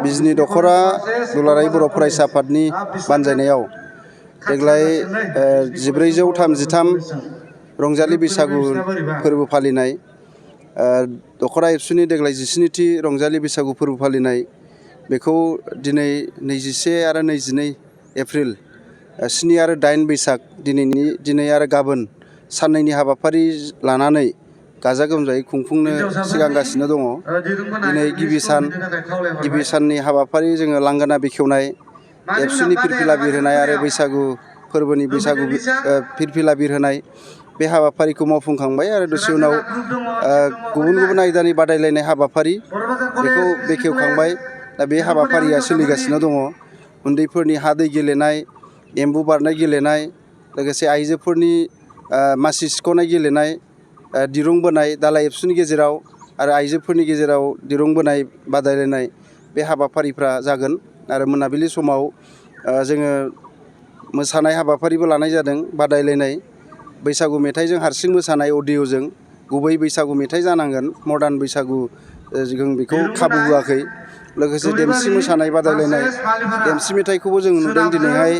बिजनी दखरा दुलाराय बर' फरायसा आफादनि बानजायनायाव देग्लाय 1433 रंजालि बैसागु फोरबो फालिनाय दखरा एबसुनि देग्लाय 17थि रंजालि बैसागु फोरबो फालिनाय बेखौ दिनै 21 आरो 22 एप्रिल 7 आरो 8 बैसाग दिनै आरो गाबोन साननैनि हाबाफारि लानानै गाजा गोमजायै खुंफुंनो सिगांगासिनो दङ। दिनै गिबि साननि हाबाफारि जोङो लांगोना बेखेवनाय एबसुनि फिरफिला बिरहोनाय आरो बैसागु फोरबोनि फिरफिला बिरहोनाय बे हाबाफारिखौ मावफुंखांबाय आरो दसे उनाव गुबुन गुबुन आयदानि बादायलायनाय हाबाफारि बेखौ बेखेवखांबाय। दा बे हाबाफारिया सोलिगासिनो दङ। उन्दैफोरनि हा दै गेलेनाय, एम्बु बारनाय गेलेनाय, लोगोसे आइजोफोरनि मासि सिख'नाय गेलेनाय, दिरुं बोनाय दालाइ एबसुनि गेजेराव आरो आइजोफोरनि गेजेराव दिरुं बोनाय बादायलायनाय बे हाबाफारिफ्रा जागोन। आरो मोनाबिलि समाव जोङो मोसानाय हाबाफारिबो लानाय जादों। बादायलायनाय बैसागु मेथाइजों हारसिं मोसानाय अडिअ'जों गुबै बैसागु मेथाइ जानांगोन। मडार्न बैसागु जों बेखौ खाबु होआखै। लोगोसे देमसि मोसानाय बादायलायनाय, देमसि मेथाइखौबो जों नुदों दिनैहाय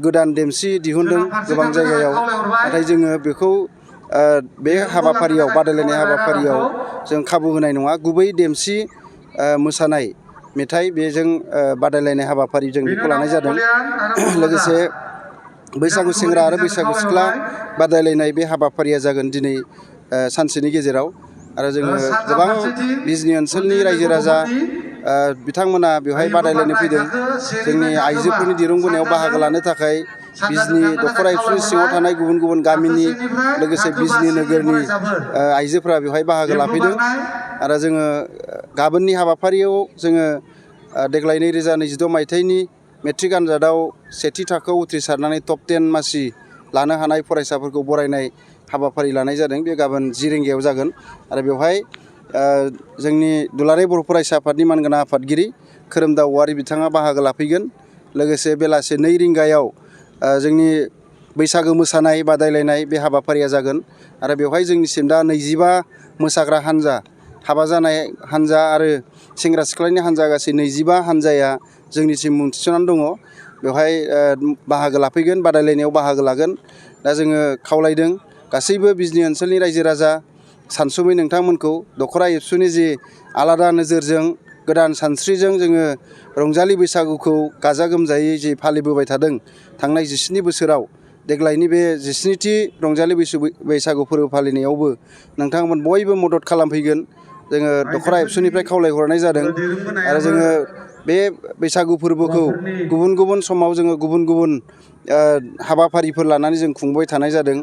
गोदान देमसि दिहुनदों गोबां जायगायाव। नाथाय जोङो बेखौ बे हाबाफारियाव बादायलायनाय हाबाफारियाव जों खाबु होनाय नङा। गुबै देमसि मोसानाय मेथाइ बेजों बादायलायनाय हाबाफारि जों बेखौ लानाय जादों। लोगोसे बैसागु सेंग्रा आरो बैसागु सिख्ला बादायलायनाय बे हाबाफारिया जागोन दिनै सानसेनि गेजेराव। आरो जोङो गोबां बिजनी ओनसोलनि रायजो राजा बिथांमोना बेवहाय बादायलायनो फैदों। जोंनि आइजोफोरनि दिरुं बोनायाव बाहागो लानो थाखाय बिजनी दखरा एबसुनि सिङाव थानाय गुबुन गुबुन गामिनि लोगोसे बिजनी नोगोरनि आइजोफोरा बेवहाय बाहागो लाफैदों। आरो जोङो गाबोननि हाबाफारियाव जोङो देग्लाय 2026 मायथाइनि मेट्रिक आनजादाव सेथि थाखोआव उथ्रिसारनानै टप 10 मासि लानो हानाय फरायसाफोरखौ बरायनाय हाबाफारि लानाय जादों। बे गाबोन 10 रिंगायाव जागोन। आरो बेवहाय जोंनि दुलाराय बर' फरायसा आफादनि मानगोनां आफादगिरि खोरोमदाव औवारी बिथाङा बाहागो लाफैगोन। लोगोसे बेलासे 2 रिंगायाव जोंनि बैसागो मोसानाय बादायलायनाय बे हाबाफारिया जागोन। आरो बेवहाय जोंनिसिम दा 25 मोसाग्रा हानजा, हाबा जानाय हानजा आरो सेंग्रा सिख्लानि हानजा गासै 25 हानजाया जोंनिसिम मुं थिसननानै दङ। बेवहाय बाहागो लाफैगोन, बादायलायनायाव बाहागो लागोन। दा जोङो खावलायदों गासैबो बिजनी ओनसोलनि रायजो राजा सानसुमै नोंथांमोनखौ दखरा एबसुनि जि आलादा नोजोरजों गोदान सानस्रिजों जोङो रंजालि बैसागुखौ गाजा गोमजायै जि फालिबोबाय थादों थांनाय 17 बोसोराव, देग्लायनि बे 17थि रंजालि बैसागु फोरबो फालिनायावबो नोंथांमोन बयबो मदद खालामफैगोन जोङो दखरा एबसुनिफ्राय खावलायहरनाय जादों। आरो जोङो बे बैसागु फोरबोखौ गुबुन गुबुन समाव जोङो गुबुन गुबुन हाबाफारिफोर लानानै जों खुंबाय थानाय जादों।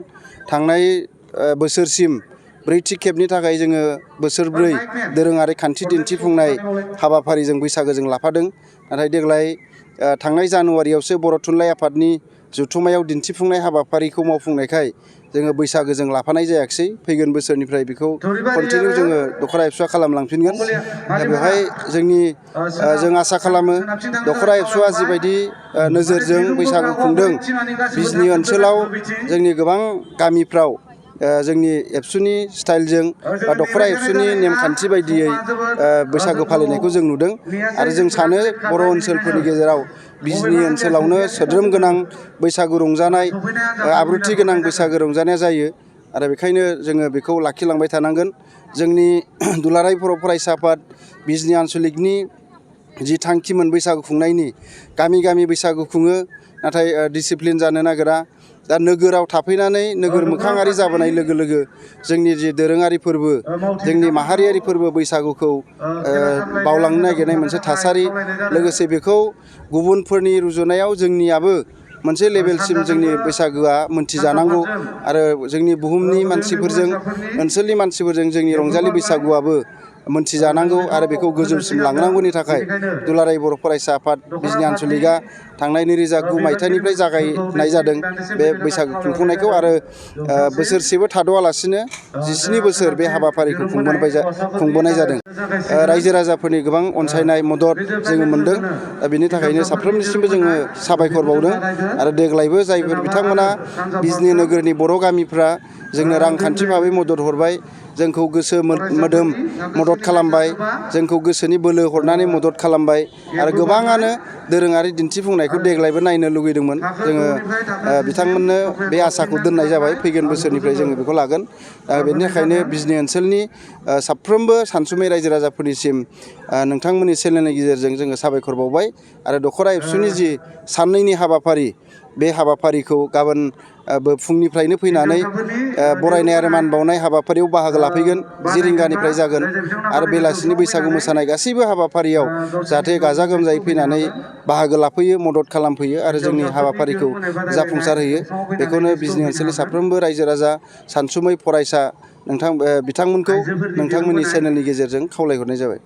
थांनाय बोसोरसिम 4थि खेबनि थाखाय जोङो बोसोरब्रै दोरोङारि खान्थि दिन्थिफुंनाय हाबाफारि जों बैसागोजों लाफादों। नाथाय देग्लाय थांनाय जानुवारियावसो बर' थुनलाइ आफादनि जथुम्मायाव दिन्थिफुंनाय हाबाफारिखौ मावफुंनायखाय जोङो बैसागोजों लाफानाय जायाखिसै। फैगोन बोसोरनिफ्राय बेखौ कन्टिनिउ जोङो दखरा एबसुआ खालामलांफिनगोन। दा बेवहाय जों आसा खालामो दखरा एबसुआ जिबायदि नोजोरजों बैसागु खुंदों, बिजनी ओनसोलाव जोंनि गोबां गामिफ्राव जोंनि एबसुनि स्टाइलजों बा दखरा एबसुनि नेमखान्थि बायदियै बैसागो फालिनायखौ जों नुदों। आरो जों सानो बर' ओनसोलफोरनि गेजेराव बिजनी ओनसोलावनो सोद्रोम गोनां बैसागु रंजानाय, आब्रुथि गोनां बैसागो रंजानाया जायो। आरो बेखायनो जोङो बेखौ लाखिलांबाय थानांगोन। जोंनि दुलाराय बर' फरायसा आफाद बिजनी आन्सलिकनि जि थांखिमोन बैसागु खुंनायनि, गामि गामि बैसागु खुङो, नाथाय डिसिप्लिन जानो नागिरा। दा नोगोराव थाफैनानै नोगोर मोखाङारि जाबोनाय लोगो लोगो जोंनि जि दोरोङारि फोरबो, जोंनि माहारियारि फोरबो बैसागुखौ बावलांनो नागिरनाय मोनसे थासारि। लोगोसे बेखौ गुबुनफोरनि रुजुनायाव जोंनियाबो मोनसे लेभेलसिम जोंनि बैसागोआ मोनथिजानांगौ। आरो जोंनि बुहुमनि मानसिफोरजों, ओनसोलनि मानसिफोरजों जोंनि रंजालि बैसागुआबो मोनथिजानांगौ। आरो बेखौ गोजौसिम लांनांगौनि थाखाय दुलाराय बर' फरायसा आफाद बिजनी आन्सलिकआ थांनाय 2009 मायथाइनिफ्राय जागायनाय जादों बे बैसागु खुंफुंनायखौ आरो बोसोरसेबो थाद'आलासिनो 17 बोसोर बे हाबाफारिखौ खुंबोनाय जादों। रायजो राजाफोरनि गोबां अनसायनाय मदद जोङो मोनदों। बिनि थाखायनो साफ्रोमनिसिमबो जोङो साबायखर बावदों आरो देग्लायबो जायफोर बिथांमोना बिजनि नोगोरनि बर' गामिफ्रा जोंनो रांखान्थि भाबै मदद हरबाय, जोंखौ गोसो मोदोम मदद खालामबाय, जोंखौ गोसोनि बोलो हरनानै मदद खालामबाय आरो गोबाङानो दोरोङारि दिन्थिफुंनायखौ देग्लायबो नायनो लुगैदोंमोन। जोङो बिथांमोननो बे आसाखौ दोननाय जाबाय, फैगोन बोसोरनिफ्राय जोङो बेखौ लागोन। बेनि थाखायनो बिजनि ओनसोलनि साफ्रोमबो सानसुमै रायजो राजाफोरनिसिम नोंथांमोननि चेनेलनि गेजेरजों जोङो साबायखर बावबाय आरो दख'रा एबसुनि जि साननैनि हाबाफारि बे हाबाफारिखौ गाबोन फुंनिफ्रायनो फैनानै बरायनाय आरो मान बावनाय हाबाफारियाव बाहागो लाफैगोन। 10 रिंगानिफ्राय जागोन आरो बेलासिनि बैसागु मोसानाय गासैबो हाबाफारियाव जाहाथे गाजा गोमजायै फैनानै बाहागो लाफैयो, मदद खालामफैयो आरो जोंनि हाबाफारिखौ जाफुंसार होयो। बेखौनो बिजनि ओनसोलनि साफ्रोमबो रायजो राजा, सानसुमै, फरायसा बिथांमोनखौ नोंथांमोननि चेनेलनि गेजेरजों खावलायहरनाय जाबाय।